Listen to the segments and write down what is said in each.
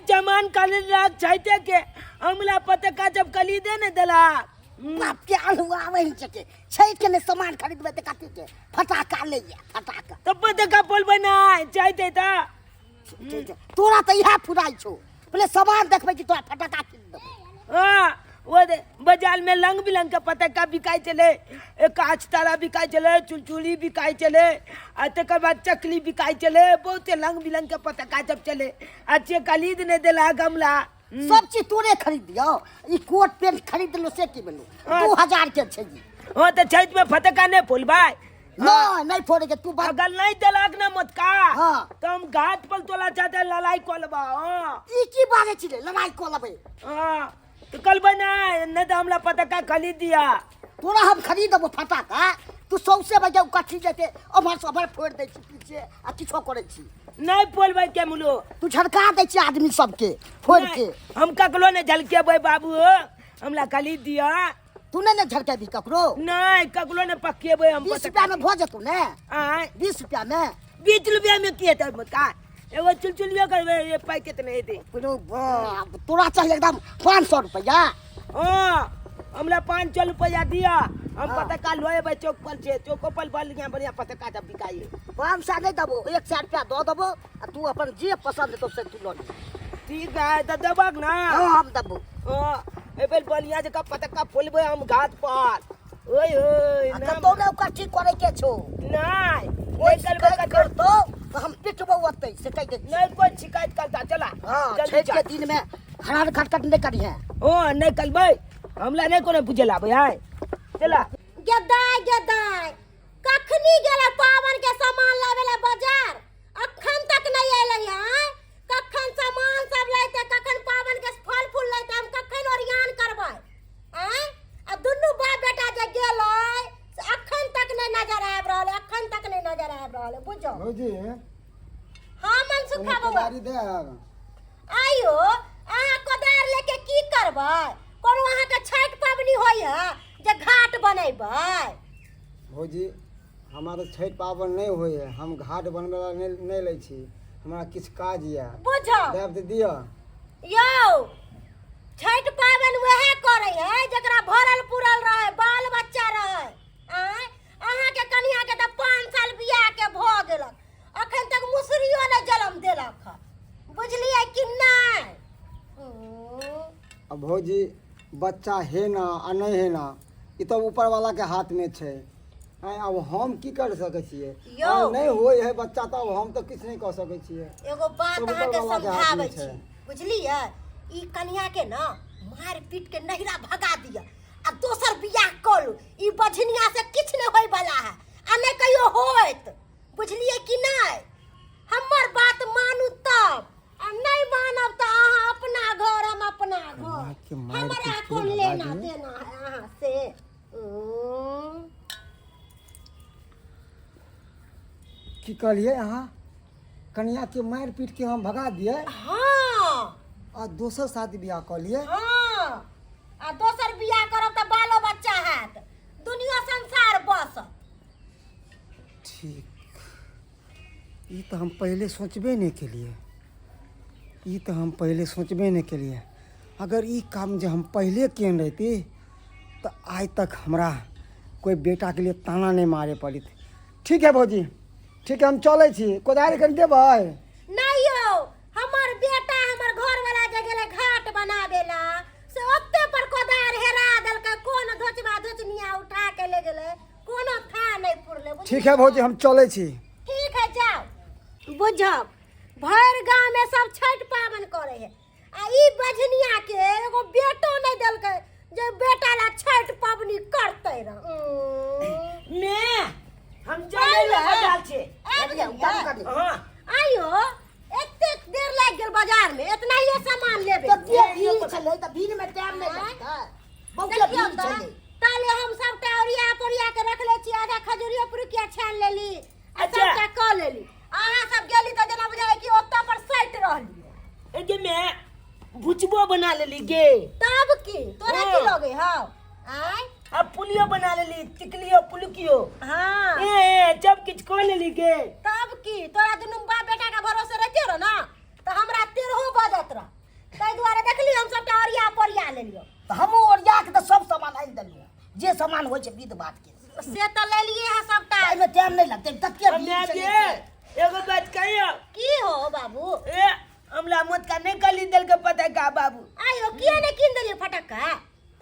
जमान खरीदलक छैते के हमला पतका जब खरीदे ने देलक। बाप के आलू आबै छके छठि के ने सामान खरीदबै तऽ कथी के फटाका ले या फटाका। तो पतका बोलबै ना छैते तऽ। ठीक छै, तोरा तऽ इएह फुराइ छौ, पहिले सामान देखबै कि तोरा फटाका कीन देबौ। हाँ, वो बाजार में रंग बिरंग के पतक्का बिकाइ छलै, काच तारा बिकाइ छलै, चुलचुली बिकाइ छलै, आ तकर बाद चकली बिकाइ छलै, बहुते रंग बिरंग के पतक्का सब छलै। आ जे खरीद नहि देला गमला। सब चीज तोरे खरीद दियौ, ई कोट पेंट खरीद लो से की भेलो? हाँ। 2000 के छै ई। हाँ तऽ छठि में फटक्का नहि फोलबै? नहीं, नहीं फोड़े के तू बात। अगर नहीं देलक ना मोटका, हाँ। तो हम घाट पर तोला चाहते लड़ाई कऽ लेबा। हाँ। ई की बाजै छी रे, लड़ाई कऽ लेबै? हाँ तो कलबै ना, नहीं तो हमरा पटाखा खरीद दिया। तोरा हम खरीद देबो फटाका, तू सौंसे बजे कथी जेते अमहर से अमहर फोड़ि दै छी पीछे आ किछो करै छी। नहीं फोड़बै के मुलो। तू झड़का दै छी आदमी सबके फोड़ि के। नहीं, हम ककरो नहीं झलकेबै बाबू, हमरा खरीद दिया। तू नहीं ने झड़केबी ककरो? नहीं, ककरो नहीं पकेबै हम। 20 रुपया में भऽ जेतौ ने? आँय? 20 रुपया में? 20 रुपया में की हेतै मोटका? एगो चुलचुलियो करबै, ये पाइ केतना हेतै? कोनो बाप, तोरा चाहिए एकदम 500 रुपया? हाँ, हमरा 500 रुपया दिया, हम हाँ। पताका लऽ एबै चौक पर छै, चौको पर बढ़िया बढ़िया पताका सब बिकाइ। 500 नहीं देबो, 100 रुपया दऽ देबो आ तू अपन जे पसंद हेतौ से तू लऽ लिह। ठीक है, तऽ देबक ना? हाँ, हम देबो। हाँ, एहि बेर बढ़िया जकाँ पताका फोलबै हम घाट पर। ओए ओए। आ ना। कतौ ने ओकर ठीक करे के छौ। नहीं, कोई नहीं करबै शिकायत कतौ। करतौ तऽ हम पिटबौ ओतै से कहि दै छियौ। नहीं कोई शिकायत करता, चला। हाँ, जल्दी छठि के चल। दिन में हरान खटखट नहीं करिहे। हाँ, नहीं करबै, हमरा नहीं कोनो बुझे लाबै है, चला। गेदाय गेदाय, कखनी गेलै पावन के सामान लाबै ला बाजार, अखन तक नहीं एलै हैं। कखन सामान सब लैते, कखन पावन के फल फूल लैते, हम कखन ओरियान करबै आँय? आ दुनू बाप बेटा जे गेलै से अखन तक नहीं नजर आबि रहल है, अखन तक नहीं नजर आबि रहल है, बुझो। भौजी। हाँ मनसुखा कोनो बौआ। कोदारी देब? आइयो अहाँ कोदार लेके की करबै? कोनो अहाँके छठि पाबनि होइ है जे घाट बनेबै? भौजी, हमरा तऽ छठि पाबनि नहि होइ है, हम घाट बनबै ला नहि लै छी, हमरा किछु काज यऽ। बुझो। देब तऽ दिअ। यौ, छठि पाबनि वएह करै है जकरा भरल पुरल रहै, बाल बच्चा रहै। आँय, अहाँके कनियाके तऽ 5 साल बियाहके भऽ गेलक, अखन तक मुसरियो नहि जन्म देलक हँ, बुझलियै कि नहि? आ भौजी, बच्चा हे ना आ नहि हे ना, ई तऽ ऊपर वाला के हाथ में छै। आँय, आब हम की कर सकै छियै? यौ। अगर नहि होइ है बच्चा तऽ आब हम तऽ किछु नहि कऽ सकै छियै। एगो बात सब अहाँके ऊपर वाला के हाथमे समझाबै छै। छी, बुझलियै? ई कनिया के ना मारि पीट के नहिरा भगा दिअ आ दोसर बियाह कऽ लू। ई बझनिया से किछु नहि होय वाला है आ नहि कहियो होत, बुझलियै कि नहि? हमर बात मानू तब, आ नहि मानब तऽ अहाँ अपना घर हम अपना घर। कनिया के मारि हमरा पीट के कोन भगा लेना दिअ। देना है अहाँ से? की कहलियै अहाँ? कनिया के मारि पीट के हम भगा दियै? हाँ। आ दोसर शादी बियाह कऽ लियै? हाँ, आ दोसर बियाह करब तऽ बालो बच्चा हैत, दुनिया संसार बसत। ठीक, ई तऽ हम पहिले सोचबे नहि केलियै, ई तऽ हम पहिले सोचबे नहि केलियै। अगर ई काम जे हम पहिले केने रहिती तऽ आइ तक हमरा कोइ बेटाके लिए ताना नहि मारे पड़ित। ठीक है भौजी, ठीक है, हम चलै छी। कोदारि कनि देबै? नहि यौ, हमर बेटा हमर घरवाला जे गेलै घाट बनाबे ला से ओते पर कोदार हेरा देलकै, कोन धोचबा धोचनिया उठा के ले गेलै, कोनो था नहि पुरलै, बुझलियै? ठीक है भौजी, हम चलै छी। ठीक है, जाओ। बुझब, भरि गाँव में सब छठि पाबनि करे है आ ई बझनिया के एगो बेटो नहीं देलकै जे बेटा ला छठि पाबनि करते रह। ने हम चले ले बाजार छे। आबि उतारू गेलियै? कनी। हाँ। आइयो एतेक देर लागि गेल बाजार में, एतना ही सामान लेबे। तऽ जे भीड़ छलै तऽ भीड़ में टाइम नहि लगतै, बहुते देखियौ भीड़ तऽ छलै। ताले हम सबटा ओरिया पोरिया के रख लै छी, आधा खजूरियो पुरुकिया छानि लेली आ अच्छा। सबटा कऽ लेली। अहाँ सब गेली तऽ जेना बुझाइ कि ओतऽ पर सटि रहली। ए गे मैं भुजबो बना लेली गे। तब की तोरा की हाँ। लगे हौ? आँय? अब पुलियो बना लेली, टिकलियो पुलुकियो। हाँ। ए ए जब किछ कऽ लेली गे। तब की तोरा दुनू बाप बेटा के भरोसे रहते रह ना तऽ हमरा तेरहो बजत रह। लेलियो। तऽ हमहूँ ओरिया के तऽ सब सामान आनि देलियै, जे सामान होइ छै विध बात के से तऽ लेलिए है सबटा। एहिमे टाइम नहि लगतै, तते भीड़ माय छलै। गे, एगो बात कहियो। की हो बाबू? ए, हमरा मोटका नहीं कली देल के पता का बाबू। आयो किया नहीं किन देलिए फटक्का?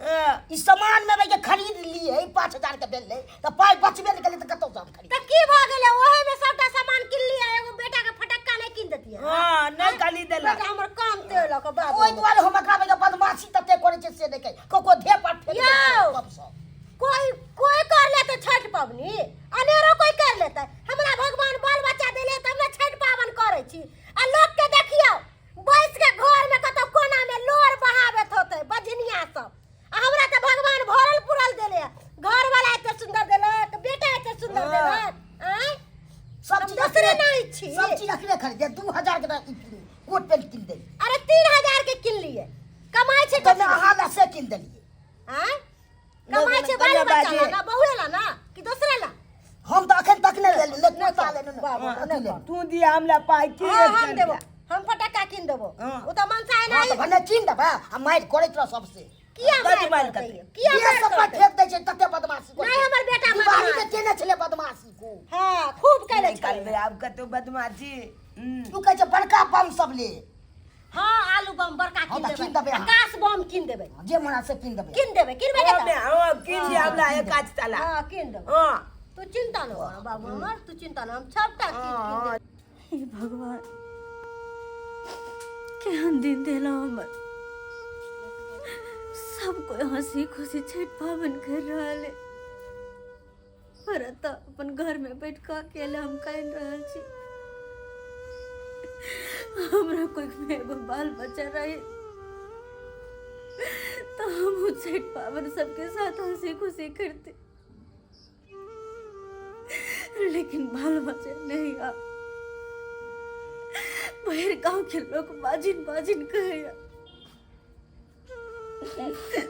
ए, ई सामान में जे खरीद लिए 5000 के भेलै तऽ पाइ बचबे नहि केलै, तऽ कतौ से हम खरीद? तऽ की भऽ गेलै, ओहे में सबटा सामान किन लिया, एगो बेटा के फटक्का नहीं किन देतियै? हाँ, नहीं कली देला। बेटा हमर काम तेलक बाबू। ओहि दुआरे हम एकरा में बदमाशी तते करै छै से नहि कहै, ककरो धेप पर फेंक दै छै यौ। सब सब। कोई कोई कर लेते छठ पबनी, अनेरो कोई कर लेते। हमरा भगवान बाल बच्चा देले तब ने छठ पावन करै छी। आ लोक के देखियौ बैस के घर में कतौ कोना में लोर बहाबैत होते बजनिया सब, आ हमरा तऽ भगवान भरल पुरल देले, घर वाला एते सुंदर देलक, बेटा एते सुंदर देलक। आँय, सब हम चीज दोसरे अखने नहीं छी। सब चीज अखने खरीदे, 2000 के तऽ ई कोट पैंट किन देलियै। अरे 3000 के किनलियै, कमाइ छै तऽ कथी? अहाँ लए से किन देलियै। आँय, कमाइ छै बाल बच्चा ला ना, बहुए ला ना कि दोसरे ला? हम तऽ अखन तक नहि लेलहुँ, नहि कुर्ता लेलहुँ, नहि बाबू, अथी लेलहुँ। तू दिया हमरा पाइ की? हाँ, एक हम सौ देबो, रुपया। हम फटक्का किन देबो। हाँ। ओ तऽ मनसा हाँ, एनाही तऽ भने कीन देबै आ मारि करैत रह सबसे। किया कथी मारि मारि करतै? करतै? किया देह मारि सब पर करतै? फेंक दै छै, तते बदमाशी करै नहि, छै। हमर बेटा दिवाली बदमाश। के केने छलै बदमाशी को? हाँ, खूब केने नहीं छलै। करबै आब कतौ बदमाशी। तू कहै छै बड़का बम सब ले। हाँ, आलू बम बड़का हाँ, किन तऽ कीन देबै, देबै अहाँ। आकाश बम किन देबै। जे मन से कीन देबै। किन देबै, किनबै ओ ने मे तऽ? हाँ, किन दिया हमरा एक आध ताला। हाँ, किन देबै। हाँ। तू चिंता न कर बाबू हमर, तू चिंता न, हम सबटा चीज किन देबै। हे भगवान, केहन दिन देला हमर। सब कोई हंसी खुशी छठ पावन कर रहल है, पर एतऽ अपन घर में बैठ कऽ अकेले हम कानि रहल छी। हमरा कोई में एगो बाल बच्चा रहे तो हम छठ पावन सबके साथ हंसी खुशी करते, लेकिन बाल बच्चा नहीं आ। बाहर गांव के लोग बाजिन बाजिन कहैया,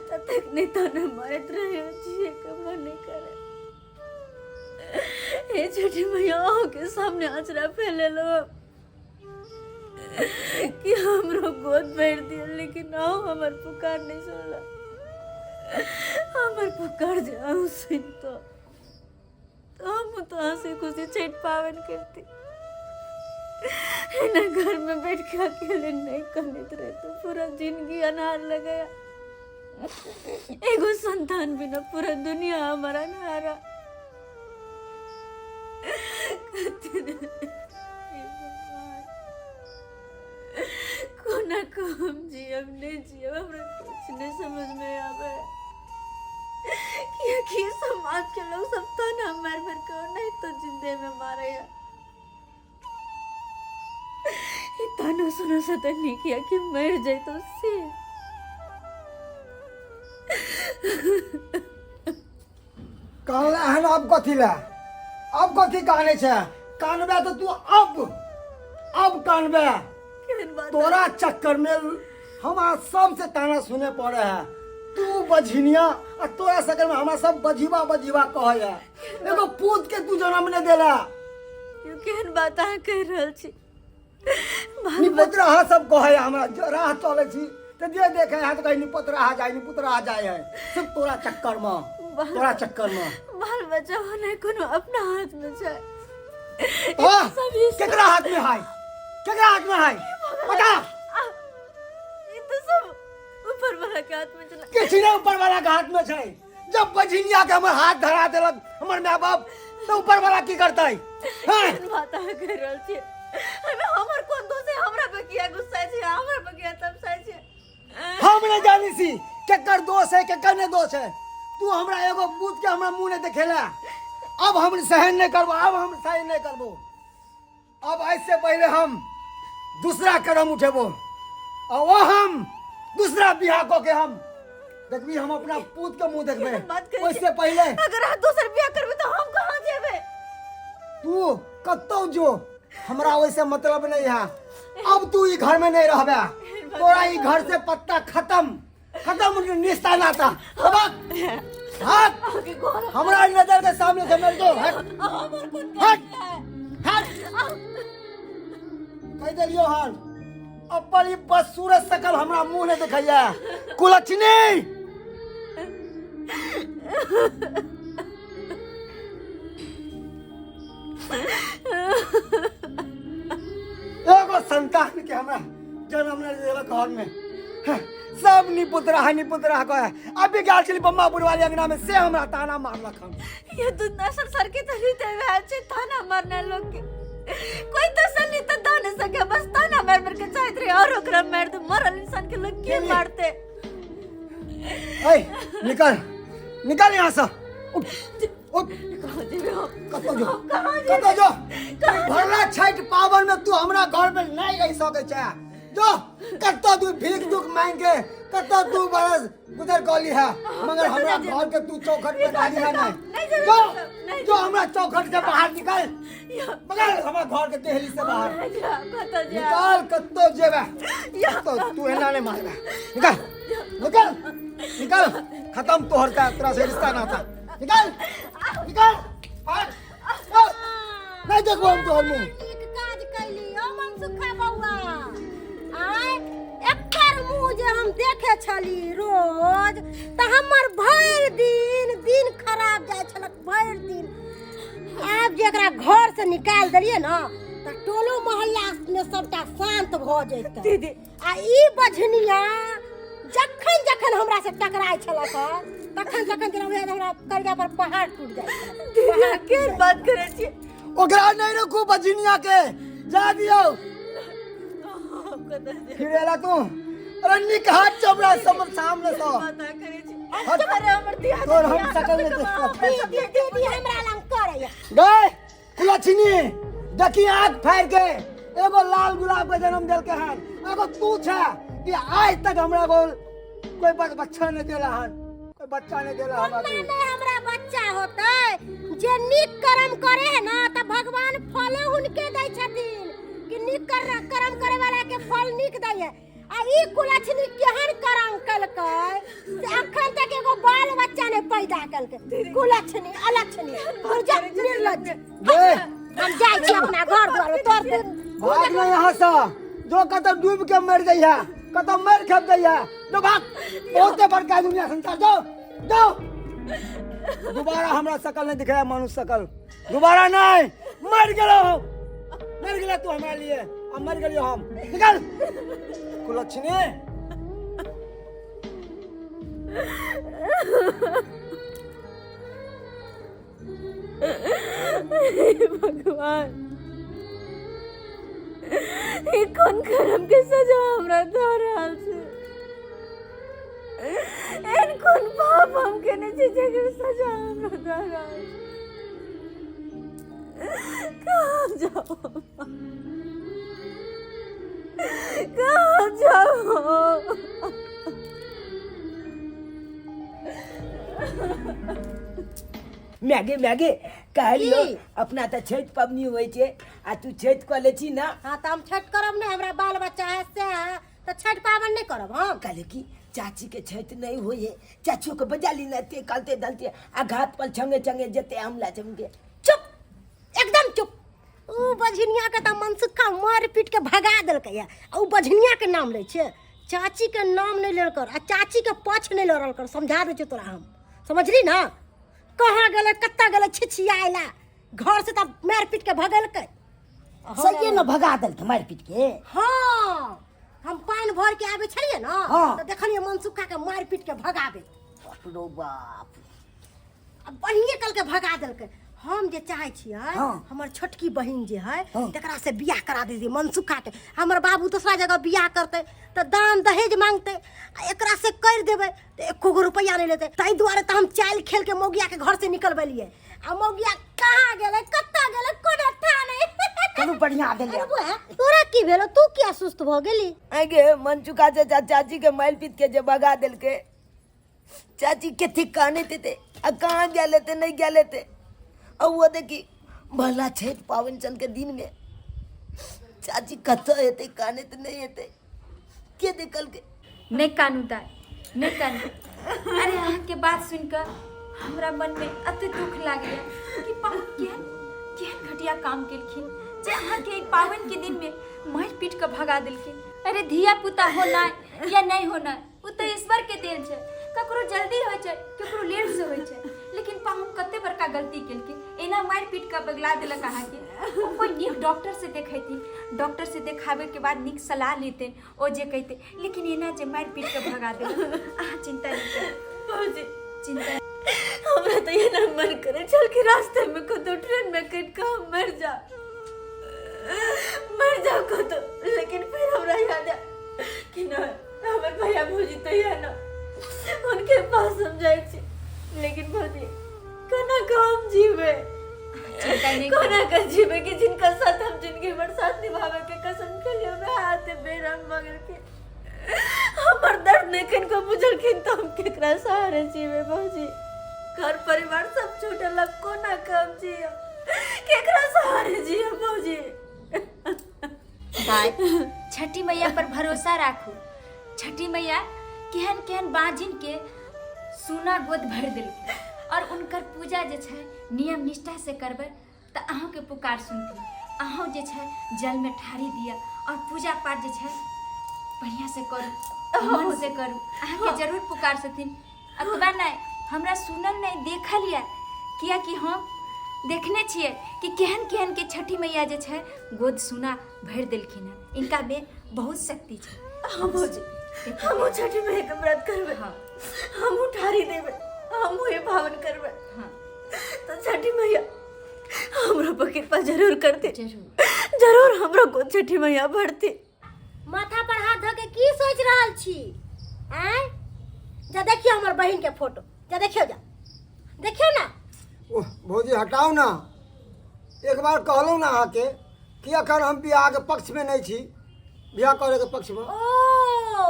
ततेक नहि ताना मारैत रहे, जिए के मन नहीं करे। हे छठी मैया, अहूँ के सामने आचरा फैलेलो कि हमरो गोद भरि दिया, लेकिन अहूँ हमर पुकार नहीं सुनला। हमर पुकार जे अहूँ सुनतो तो हम तो हंसी खुशी छठ पावन करती ना, घर में बैठ के अकेले नहीं कनैत रहते। पूरा जिंदगी अनहार लगाया, एगो संतान बिना पूरा दुनिया हमारा अनहारा। हे भगवान, कोना को हम जियब नहीं जियब, हमरा कुछ नहीं समझ में आवे, कियाकि समाज के लोग सब ताना मार मार के नहीं तो जिंदे में मारे। ई ताना सुना से तो नहीं किया कि मर जाए तो से। कहला हन अब कथी ला, अब कथी काने छै? कानबे तऽ तू अब अब कानबे। केहन बात? तोरा चक्कर में हमरा सबसे ताना सुने पड़े है। तू बझिनिया आ तोरा चक्कर में हमरा सब बझिबा बझिबा कहे है। एगो पूत के तू जन्म नहीं देला। यौ, केहन बात अहाँ कहि रहल छी? बाल निपुत रहा सब कहे है हमरा। जो राह चले छी तऽ जे देखे है तऽ कहे निपुत रहा जाय, निपुत रहा जाय है। सब तोरा चक्कर में, तोरा चक्कर में। बाल बच्चा होना कोनो अपना हाथ में छै? आह, सब ई केकरा हाथ में है? केकरा हाथ में है, बता। ई तऽ सब ऊपर वाला के हाथ में चला। किछु नहि ऊपर वाला के हाथ में छै। जब बझिनिया के हमर हाथ धरा देलक हमर माय बाप, तऽ ऊपर वाला की करतै? हैं? केहन बात अहाँ कहि रहल छी? एहिमे हमर कोन दोष है? हमरा पे किया गुस्सा छै? हमरा पे किया तमसाइ छै? हम नहीं जानी सी केकर दोष है, केकर नहीं दोष है। तू हमरा एगो बूथ के हमरा मुंह नहीं देखेला। अब हम सहन नहीं करबो, अब हम सहन नहीं करबो। अब ऐसे पहले हम दूसरा कदम उठेबो और वो हम दूसरा बियाह कऽ के हम देखबी, हम अपना पूत के मुंह देखबे। केहन बात करै छी? ओहिसे पहले अगर अहाँ दोसर बियाह करबै तऽ हम कहाँ जेबै? तू कतौ जो, हमरा ओहिसे मतलब नहीं है। अब तू ई घर में नहीं रहबे, तोरा ई घर से पत्ता खत्म, खत्म, निस्ता नाता। अब हट। अहाँके घर हमरा नजर के सामने से मेरे जो हट। हमर कोन हट। गलती है? हट, कह देलियो हन। अपन ई बदसूरत शकल हमरा मुंह नहि देखैया कुलक्षणी। एगो संतान के हमरा जन्म नहीं देलक घर में, सब निपुतरा है निपुतरा कहे। अभी गेल छली बम्मा बुढ़वाली अंगना में से हमरा ताना मारलक हन। ये दुनिया संसार के तरी ते वह छे ताना मारना लोग के कोई तसल्ली तो दो नहीं सके, बस ताना मार मार के चाहत रहे और ओकरा मार दो। मरल इंसान के लोग के मारते। ऐ निकल निकल यहाँ से, उठ उठ। कहाँ जेबे हम? कतौ जो, कहाँ जेबे? कतौ जो। भरला छठ पावन में तू हमरा घर में नहीं रह सके छे। जो कतौ तू भीख दुख मांग के कतौ 2 बरस गुजर गली है, मगर हमरा घर के तू चौखट पे डाली है नहीं। नहीं जेबे जो नहीं। जो हमरा चौखट से बाहर निकल, मगर हमरा घर के दहली से बाहर कतौ जा। निकल, कतौ जेबे कतौ तू एना नहीं मारबे। निकल निकल निकल, खत्म तोहर का तोरा से रिश्ता ना था। निकल निकल, भाग, भाग। नहीं देखबो हम तोहर मुंह। नीक काज कैली ओ मनसुखा बौआ। आय एकर मुंह जे हम देखे छली रोज तऽ हमर भरि दिन दिन खराब जाइ छलक भरि दिन। आब जे एकरा घर से निकालि देलियै ने तऽ टोलो मोहल्ला मे सबटा शांत भऽ जेतै। दीदी आ ई बझनिया जखन जखन हमरा से टकराइ छलक तखन तखन जेना बुझाइ हमरा करिया पर पहाड़ टूटि जाइ छलक। दीदी अहाँ केहन बात करै छी? ओकरा नहीं रखू बझनिया के, जा दियौ। हम कतऽ जेबै? फिर एला तू, अरे निकहा चमड़ा सब सामने से। बात अहाँ करै छी। हट। अरे हमर दिया तोर हम शकल नहीं देख सकते। दीदी दीदी हमरा लग करैया। गए कुलक्षणी देखी आँख फाड़ के एगो लाल गुलाब के जन्म देलके हन, एगो तू छे कि आज तक हमरा को कोई बच्चा नहीं देला हन, कोई बच्चा नहीं देला हमरा कोना को। नहीं हमरा बच्चा होतै? जे नीक कर्म करे है ना तऽ भगवान फलो हुनके दै छथिन कि नीक कर्म करे वाला के फल नीक दै है। आ ई कुलक्षणी केहन कर्म केलकै से अखन तक एगो बाल बच्चा नहीं पैदा केलकै। कुलक्षणी अलक्षणी दुर्जा निर्लज्ज। गे। हम जाइ छी अपना घर दुआर तोर दिन भाग ना यहाँ से, जो कतौ डूब के मर जाइ है, कतौ मर खप जाइ है, जो भाग। बहुते बड़का दुनिया संसार, जो जो दोबारा हमरा शकल नहीं दिखाया मानुष शकल दोबारा नहीं। मर गेलो हम, मर गेला तू हमरा लिए, अब मर गेलियो हम। निकल कुलक्षणी। हे भगवान, ई कोन कर्म के सजा हमरा दऽ रहल छै? एहन कोन पाप हम केने छी जकर सजा हमरा दऽ रहल छै? कहाँ जाउ, कहाँ जाउ? मैगे मैगे कहलियो की? अपना तऽ छठि पबनी होइ छै आ तू छठि कऽ लै छी ना? हाँ तऽ हम छठि करब नहि, हमरा बाल बच्चा है से है तऽ छठि पाबनि नहि करब हम। कहले कि चाची के छठि नहीं होइए, चाचियो के बजा ली ना, ते कलते दलते आ घाट पर छंगे छंगे जेते हमला चमके। चुप, एकदम चुप। उ बझनिया के तऽ मनसुखा मारि पीट के भगा देलकै आ उ बझनिया के नाम लै छै, चाची के नाम नहीं लेल कर आ चाची के पक्ष नहीं लड़ल कर। समझा दै छियौ तोरा हम, समझली ना? कहाँ गेलै कतऽ गेलै छिछियाइला घर से तऽ मारि पीट के भगेलकै। सहिए ने भगा देलकै मारि पीट के। हाँ हम पानि भर के आबै छलियै ना। हाँ। तऽ देखलियै मनसुखा के मारि पीट के भगाबै। बाप रो बाप, आ बढ़िए कल के भगा देलकै। हम जे चाहै छियै हाँ। हमर छोटकी बहिन जे है हाँ। तकरा से बियाह करा दे मनसुखा के। हमर बाबू दोसरा जगह बियाह करतै तऽ दान दहेज मांगतै आ एकरा से कर देबै तऽ एको गो रुपैआ नहीं लेतै। ताहि दुआरे तऽ हम चालि खेल के मौगिया के घर से निकलबेलियै। आ मौगिया कहाँ गेलै कतऽ गेलै कोनो था नहीं। चलू बढ़िया भेलै। अरे बुआ, तोरा की भेलो? तू किया सुस्त भऽ गेली? आगे मनसुखा से चाची के मारि पीट के जे भगा देलकै, चाची कते कानैत हेतै आ कहाँ गेल हेतै नहीं गेल हेतै। आ वो देखी भला छठि पाबनि सन के दिन में चाची कतऽ हेतै, कानैत नहीं हेतै, के देखलकै? नहि कानू दाइ, नहि कानू। अरे अहाँके बात सुनिकऽ हमरा मनमे एते दुख लागैया कि पाहुन केहन केहन घटिया काम केलखिन जे अहाँके एहि पाबनिके दिनमे मारि पीट कऽ भगा देलखिन। अरे धिया पुता होना या नहीं होना ओ तऽ ईश्वर के देन छै। ककरो जल्दी होइ छै, ककरो लेट से होइ छै। लेकिन पाहुन कते बड़का गलती केलकै, एना मारि पीट कऽ बगला देलक अहाँके। ओ कोइ नीक डॉक्टर से देखैथिन, डॉक्टर से देखाबे के बाद नीक सलाह लेते, ओ जे कहते, लेकिन एना जे मारि पीट कऽ भगा देलक। अहाँ चिंता नहि करू। भौजी, चिंता हमरा तऽ एना मन करे छल कि रास्ते में कतौ ट्रेन में कटि कऽ हम मरि जाउ, मरि जाउ कतौ। लेकिन फिर हमरा याद आयल कि नहि, हमर भैया भौजी तऽ यऽ ने, हुनके पास हम जाइ छी। लेकिन भौजी, केना कऽ हम जीबै? चिंता नहि करू। कोना कऽ जीबै कि जिनका साथ हम जिंदगी भर साथ निभावे के कसम खेलियै, वएह आते बेरहम भऽ गेलखिन। हमर दर्द नहि कनिको बुझलखिन, तऽ हम केकरा सहारे जीबै भौजी? घर परिवार सब छूटल, अब कोना कऽ हम जियब? केकरा सहारे जियब भौजी? दाय, छठी मैया पर भरोसा राखू। छठी मैया केहन केहन बाजिन के सोना गोद भरि देलकै। और उनकर पूजा जे छै नियम निष्ठा से करबै तऽ अहूँके पुकार सुनथिन। अहूँ जे छै जलमे ठाढ़ी दिअ और पूजा पाठ जे छै बढ़िआँ से करू, मन से करू, अहाँके जरूर पुकार सुनथिन। अतबा नहि, हमरा सुनल नहि, देखल यऽ, कियाकि हम देखने छियै कि केहन केहन के छठी मैया जे छै गोद सोना भरि देलखिन हँ। इनका में बहुत शक्ति छै। हाँ भौजी, हमहूँ छठी मैया के व्रत करबै। हाँ। हमहूँ ठाढ़ी देबै, हमहूँ ये पावन करबै। हाँ। तऽ छठी मैया हमरो पर कृपा जरूर करते। जरूर। जरूर हमरो को छठी मैया भरती। माथा पर हाथ धऽ के की सोचि रहल छी? आँय, जा देखियौ हमर बहिन के फोटो, जा देखियौ, जा देखियौ ना। ओह भौजी, हटाउ ना। एक बार कहलहुँ ने अहाँके कि अखन हम बियाहके पक्षमे नहि छी, बियाह करैके पक्षमे। ओ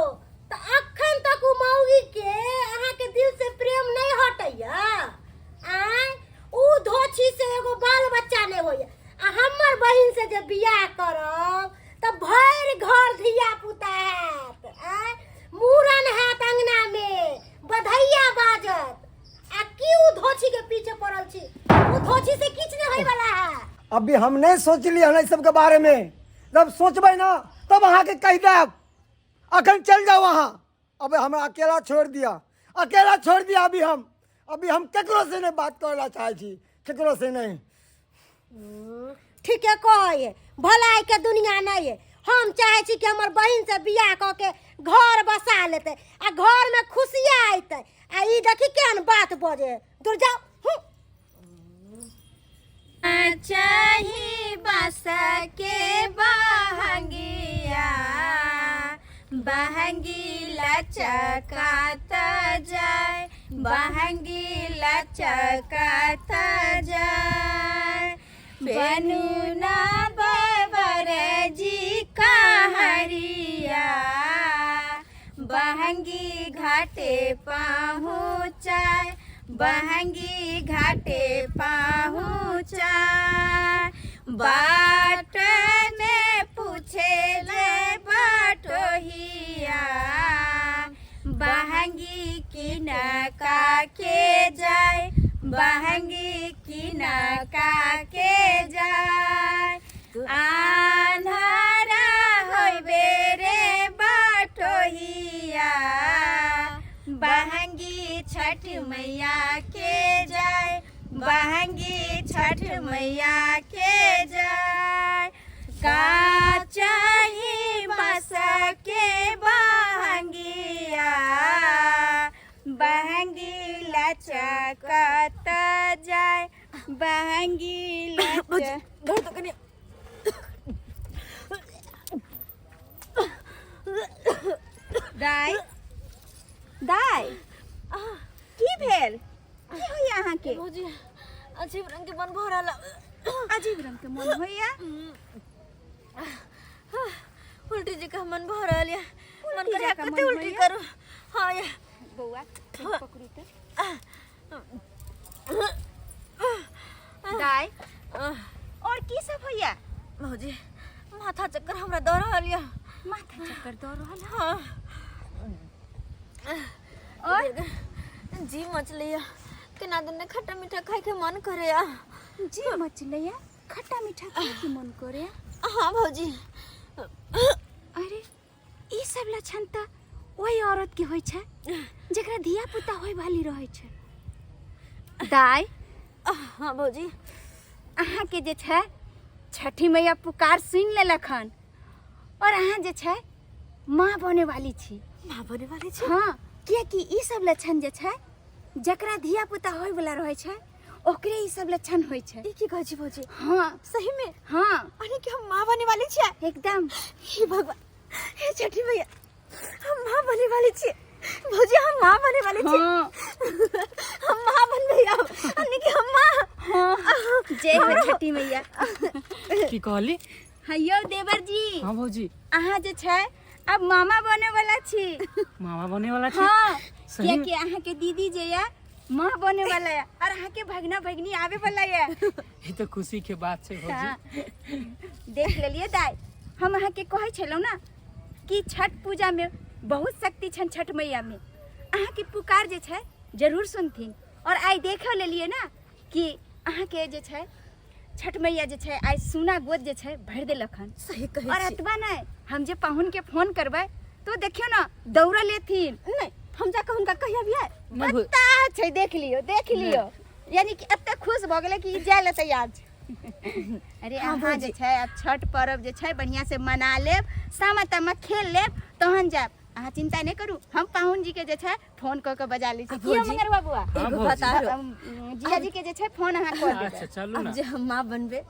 तऽ अखन तक उ मौगी के अहाँके दिल से प्रेम नहीं हटैया? आँय, उ धोछी से एगो बाल बच्चा नहीं होइया, आ हमर बहिन से जे बियाह करब तऽ भरि घर धिया पुता हैत। आँय, मूड़न हैत अंगना में, बधैया बाजत। आ की उ धोछी के पीछे पड़ल छी? उ धोछी से किछु नहीं होय वाला है। अभी हम नहीं सोचली हन एहि सबके बारे में। जब सोचबै ना तब अहाँके कहि देब। अखन चलि जाउ अहाँ, अबे हमरा अकेला छोड़ि दिअ, अकेला छोड़ि दिअ। अभी हम केकरो से नहीं बात करे ला चाहै छी, केकरो से नहीं। ठीके कहै, भलाई के दुनिया नहीं है। हम चाहे छी कि हमर बहिन से बियाह कऽ के घर बसा लेतै आ घर में खुशियाँ अयतै, आ ई देखी केहन बात बजे। दूर जाओ। हूँ। चाही बांस के बहंगिया, बहंगी लचकात जाय, बहंगी लचकात जाय। बनू ना बाबर जी कहरिया, बहंगी घाटे पहुँचाय, बहंगी घाटे पहुँचाय। बाट में पूछे ले बटोहिया, बहंगी किनका के जाय, बहंगी किनका के जाय। आन्हारा होइबे रे बटोहिया, बहंगी छठ मैया के जाय, बहंगी छठ मैया के जाय। का चाही बांस के बहंगिया, बहंगी लचकत जाय, बहंगी लच धर तो कनि। दाइ, दाइ, की भेल? की होइया अहाँके? भौजी, अजीब रंग के मन भऽ रहल। अजीब रंग के मन होइया? उल्टी जी का मन भऽ रहल यऽ। मन उल्टी करे जकाँ कते मन उल्टी होइया? करू। हाँ ये। बौआ, पकड़ू तऽ। दाइ, और की सब होइया? भौजी, माथा चक्कर हमरा दऽ रहल यऽ। माथा चक्कर दऽ रहल है? हाँ। और? जी मचलैया, केना दिन खट्टा मीठा खाय के मन करैया। जी मचलैया, खट्टा मीठा खाय के मन करे? हाँ भौजी। अरे, सब लक्षण तऽ ओहि औरत के होइ छै जकरा धिया पुता होय वाली रहै छै। दाइ। हाँ भौजी। अहाँके जे छै छठी मैया पुकार सुनि लेलक हन और अहाँ जे छै माँ बने वाली छी। माँ बने वाली छी? हाँ, कियाकि ई सब लक्षण जे छै जकरा धिया पुता होय वाला रहै छै ओकरे ई सब लक्षण होइ छै। ई की कहै छी भौजी? हाँ। सही में? हाँ। अरे कि हम माँ बने वाली छियै? एकदम। हे भगवान, हे छठी मैया, हम माँ बने वाली छियै। भौजी हम माँ बने वाली छियै। हाँ। हम माँ बनबै अब, यानी कि हम माँ। हाँ। जय हो छठी मैया। की कहली? हाँ यौ देवर जी। हाँ भौजी। अहाँ जे छै अब मामा बने वाला छी। मामा बने वाला छी? हाँ, सही में? कियाकि अहाँ के दीदी जे या माँ बने वाला या और अहाँ के भगना भगनी आवे वाला या। ई तो खुशी के बात छै भौजी। हाँ। देख लेलिए दाई, हम अहाँ के कहै छलहुँ ना कि छठ पूजा में बहुत शक्ति छन छठ मैया में, अहाँ के पुकार जे छै जरूर सुनथिन। और आइ देख लेलिए ना कि अहाँ के जे छै छठ मैया जे छै आइ सोना गोद जे छै भरि देलक हन। सही कहै और छी। एतबा नहि, हम जे पाहुन के फोन करबै तो देखियौ ना दौड़ल एथिन। नहि, हम जाके हुनका कहि अबियै। नहि भौ- पता छै, देख लियौ, देख लियौ, यानी कि एते खुश भऽ गेलै कि ई जाय लए तैयार छै। अरे हाँ, अहाँ जे भौजी। छै आब छठ पर्व जे छै बढ़िया से मना लेब, सामा तामा खेल लेब तहन जायब। अहाँ चिंता नहि करू, हम पाहुन जी के जे छै फोन कऽ के बजा लै छी। आ की यौ भौजी? मंगरवा बुआ? हाँ, एगो भौजी। बात आरो। जीजा जी के जे छै फोन अहाँ कऽ देबै। अच्छा चलू अब ना। जे हम माँ बनबै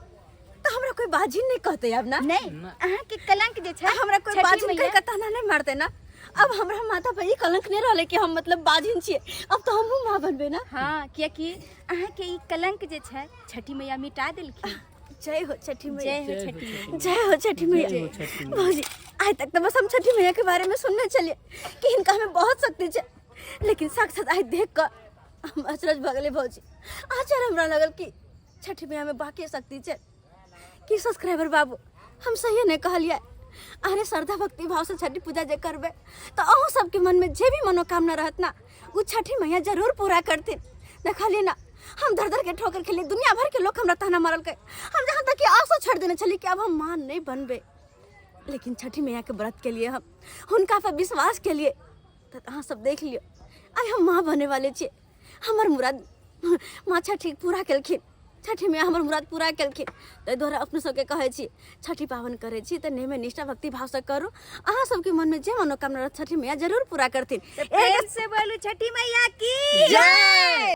तऽ हमरा कोई बाजिन नहीं कहते अब ना। नहीं, ना। अहाँ के कलंक जे छै हमरा कोई छठी बाजिन मैया- कहि के ताना नहीं मारते ना। अब हमरा माथा पर ई कलंक नहीं रहले कि हम मतलब बाजिन छियै, अब तो हमहूँ माँ बनबै ना। हाँ, कियाकि अहाँ के ई कलंक जे छै छठी मैया मिटा देलखिन। जय हो छठी मैया। जय हो छठी मैया। जय हो छठी मैया। जय हो छठी मैया। भौजी आइ तक तो बस हम छठी मैया के बारे में सुनने छलियै कि हिनका हमें बहुत शक्ति छै, लेकिन साक्षात आइ देख कऽ हम अचरज भऽ गेलै भौजी। आश्चर्य हमरा लगल कि छठी मैया में बाकी शक्ति छै। कि सब्सक्राइबर बाबू हम सही नहीं कहलियै, अरे श्रद्धा भक्ति भाव से छठी पूजा जे करबै तऽ अहूँ सबके मन में जे भी मनोकामना रहत ना उ छठी मैया जरूर पूरा करथिन। देखलियै ना हम धर धर के ठोकर खेलियै, दुनिया भर के लोग हमरा ताना मारलकै, हम जहाँ तक कि आशो छोड़ देने छलियै कि अब हम माँ नहीं बनबै, लेकिन छठी मैया के व्रत के लिए हम हुनका पर विश्वास के लिए तऽ अहाँ सब देख लियौ आइ हम माँ बने वाले छियै। हमर मुराद माँ छठी पूरा केलखिन, छठी मैया हमर मुराद पूरा केलखिन। ताहि दुआरे अपने सबके कहै छी छठी पाबनि करै छी तऽ नेमे निष्ठा भक्ति भावसँ करू, अहाँ सबके मनमे जे मनोकामना रहत छठी मैया जरूर पूरा करथिन। तऽ प्रेम से बोलू छठी मैया की जय।